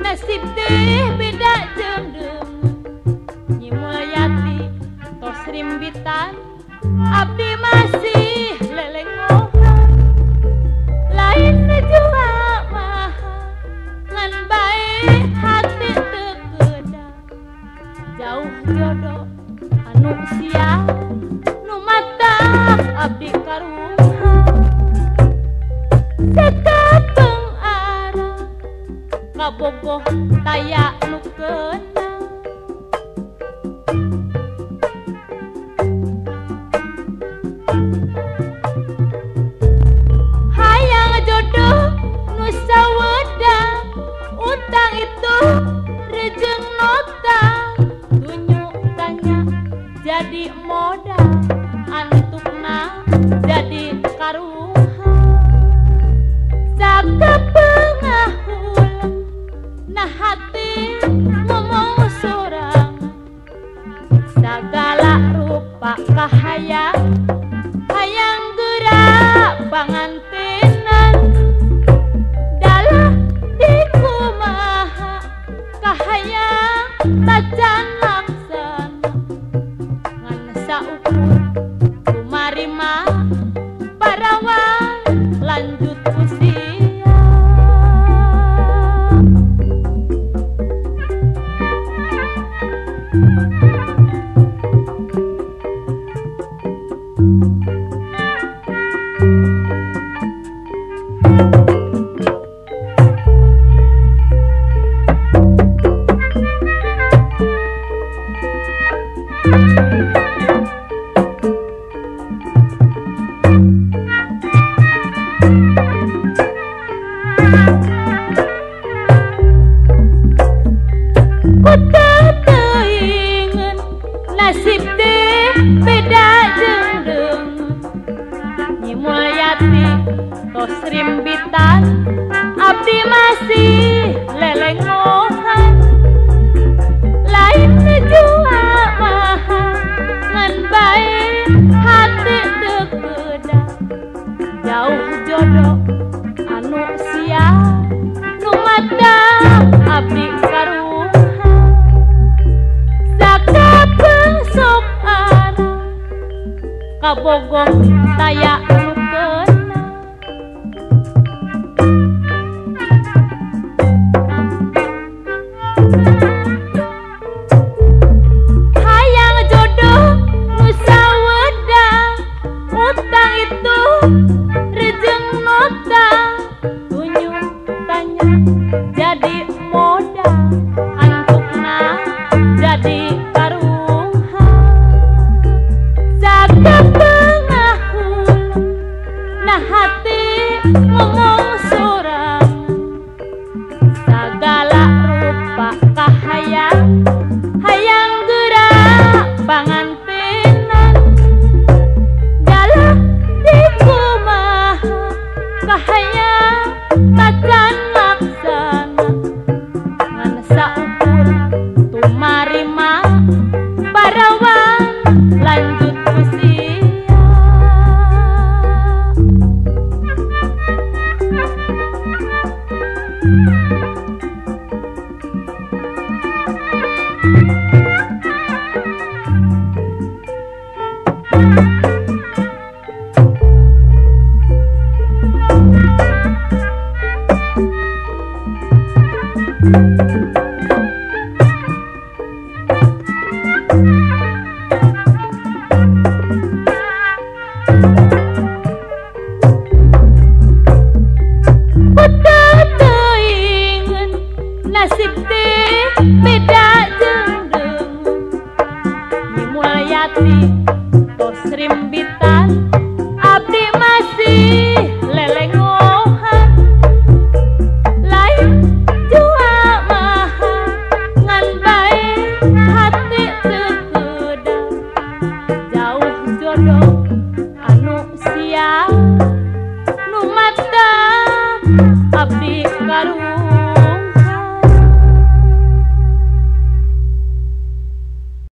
Nasib teh beda jeung deungeun Nyi Mulyati tos rimbitan abdi masih lelengohan lain jua maha ngan bae hati teu kedah jauh jodoh anu sia nu matak abdi karuha sekapeung arah kabogoh taya nu keuna hayang jodoh nu sawedang utang itu rejeng nota tunjuk tanya jadi modal antukna jadi karuha sakapeungah nah hati ngomong sorangan sagala rupa kahayang hayang gerak pangantenan dalah dikumaha kahayang tacan laksana ngan saukur kumarima parawan lanjut usia. Nasib teh beda jeung deungeun Nyi Mulyati tos rimbitan abdi masih lelengohan lain jua maha ngan bae hati teu kedah jauh jodoh anu sia nu matak abdi karuha sakapeung sok arah kabogoh taya nu keuna hayang jodoh nu sawedang utang itu rejeng nota tunjuk tanya jadi modal antukna jadi karuha sakapeungah hula nah hati ngomong sorangan sagala rupa kahayang hayang gerak pangantenan dalah dikumaha kahayang tacan laksana ngan saukur tumarima parawan lanjut usia. Nasib teh beda